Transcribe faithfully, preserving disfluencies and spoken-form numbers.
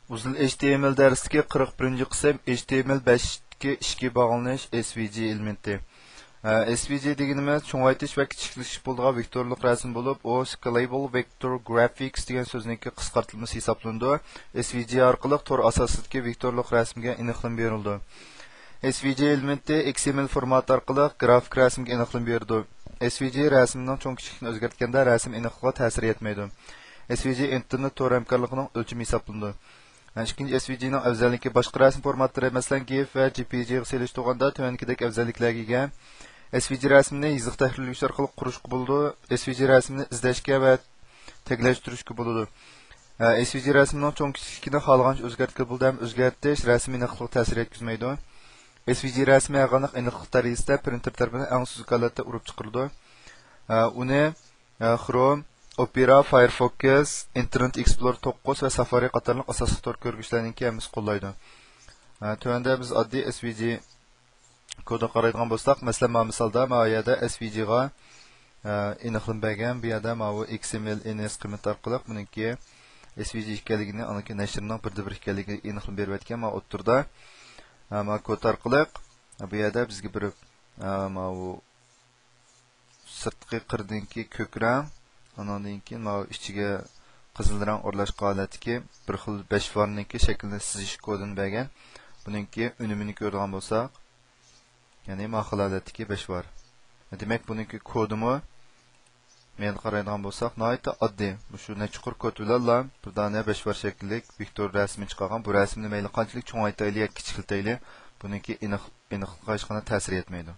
ئۇزۇن H T M L دەرسلىكى قىرىق بىرىنچى قىسىم، H T M L بەشتىكى ئىچكى باغلىنىش S V G ئېلېمېنتى. ئە، S V G دېگىنىمىز چوڭايتىش ۋە كىچىكلىشىش بولىدىغان ۋېكتورلۇق رەسىم بولۇپ، ئۇ Scalable Vector Graphics دېگەن سۆزنىڭكى قىسقارتىلمىسى ھېسابلىنىدۇ. S V G ئارقىلىق تور ئاساسىدىكى ۋېكتورلۇق رەسىمگە ئېنىقلىما بېرىلىدۇ. S V G ئېلېمېنتى X M L فورماتى ئارقىلىق گرافىك رەسىمگە ئېنىقلىما بېرىدۇ. S V G رەسىمنىڭ چوڭ كىچىكلىكىنى ئۆزگەرتكەندە، رەسىم ئېنىقلىقىغا تەسىر يەتمەيدۇ. S V G ئىنتېرنېت تور ھەمكارلىقىنىڭ ئۆلچىمى ھېسابلىنىدۇ. ئىككىنچى، S V G نىڭ ئەۋزەللىكى. باشقا رەسىم فورماتلىرى، مەسىلەن، گىف ۋە J P G غا سېلىشتۇرغاندا تۆۋەندىكىدەك ئەۋزەللىكلەرگە ئىگە. S V G رەسىمنى يېزىق تەھرىرلىگۈچ ئارقىلىق قۇرۇشقا بولىدۇ. S V G رەسىمنى ئىزدەشكە ۋە تەگلەشتۈرۈشكە بولىدۇ. ئە، S V G رەسىمنىڭ چوڭ كىچىكلىكىنى خالىغانچە ئۆزگەرتكىلى بولىدۇ ھەم ئۆزگەرتىش رەسىم ئېنىقلىقىغا تەسىر يەتكۈزمەيدۇ. S V G رەسىمى ھەرقانداق ئېنىقلىق دەرىجىسىدە پرىنتېر تەرىپىدىن ئەڭ سۈزۈك ھالەتتە ئۇرۇپ چىقىرىلىدۇ. ئە، ئۇنى، ئە، Chrome، Opera، Firefox، Internet Explorer توققۇز ۋە Safari قاتارلىق ئاساسلىق تور كۆرگۈچلەرنىڭكى ھەممىسى قوللايدۇ. ئە، تۆۋەندە بىز ئاددىي S V G كودىغا قارايدىغان بولساق، مەسىلەن، مانا مىسالدا، مانا يەردە S V G غا، ئە، ئېنىقلىما بەرگەن. بۇ يەردە ماۋۇ X M L N S قىممىتى ئارقىلىق بۇنىڭكى S V G ئىكەنلىكىنى، ئانىڭكى نەشرنىڭ بىردىن بىر ئىكەنلىكىنى ئېنىقلىما بېرىۋەتكەن. مانا ئوتتۇرىدا، ئە، مانا كود ئارقىلىق، ئە، بۇ يەردە بىزگە بېرىپ، ئە، ماۋۇ سىرتقى قىرىدىكى كۆك رەڭ، ئۇنىڭدىن كېيىن ماۋۇ ئىچىگە قىزىل رەڭ ئورلاشقان ھالەتتىكى بىر خىل بەشۋارنىڭكى شەكلىنى سىزىش كودىنى بەرگەن. بۇنىڭكى ئۈنۈمىنى كۆرىدىغان بولساق، يەنى مانا خىل ھالەتتىكى بەشۋار. دېمەك، بۇنىڭكى كودىمۇ، مەيلى قارايدىغان بولساق، ناھايىتى ئاددىي. مۇشۇ نەچچە قۇر كود بىلەنلا بىر دانە بەشۋار شەكىللىك ۋېكتور رەسىمى چىقارغان. بۇ رەسىمنى مەيلى قانچىلىك چوڭايتايلى ياكى كىچىكلىتەيلى، بۇنىڭكى ئېنىق، ئېنىقلىقىغا ھېچقانداق تەسىر يەتمەيدۇ.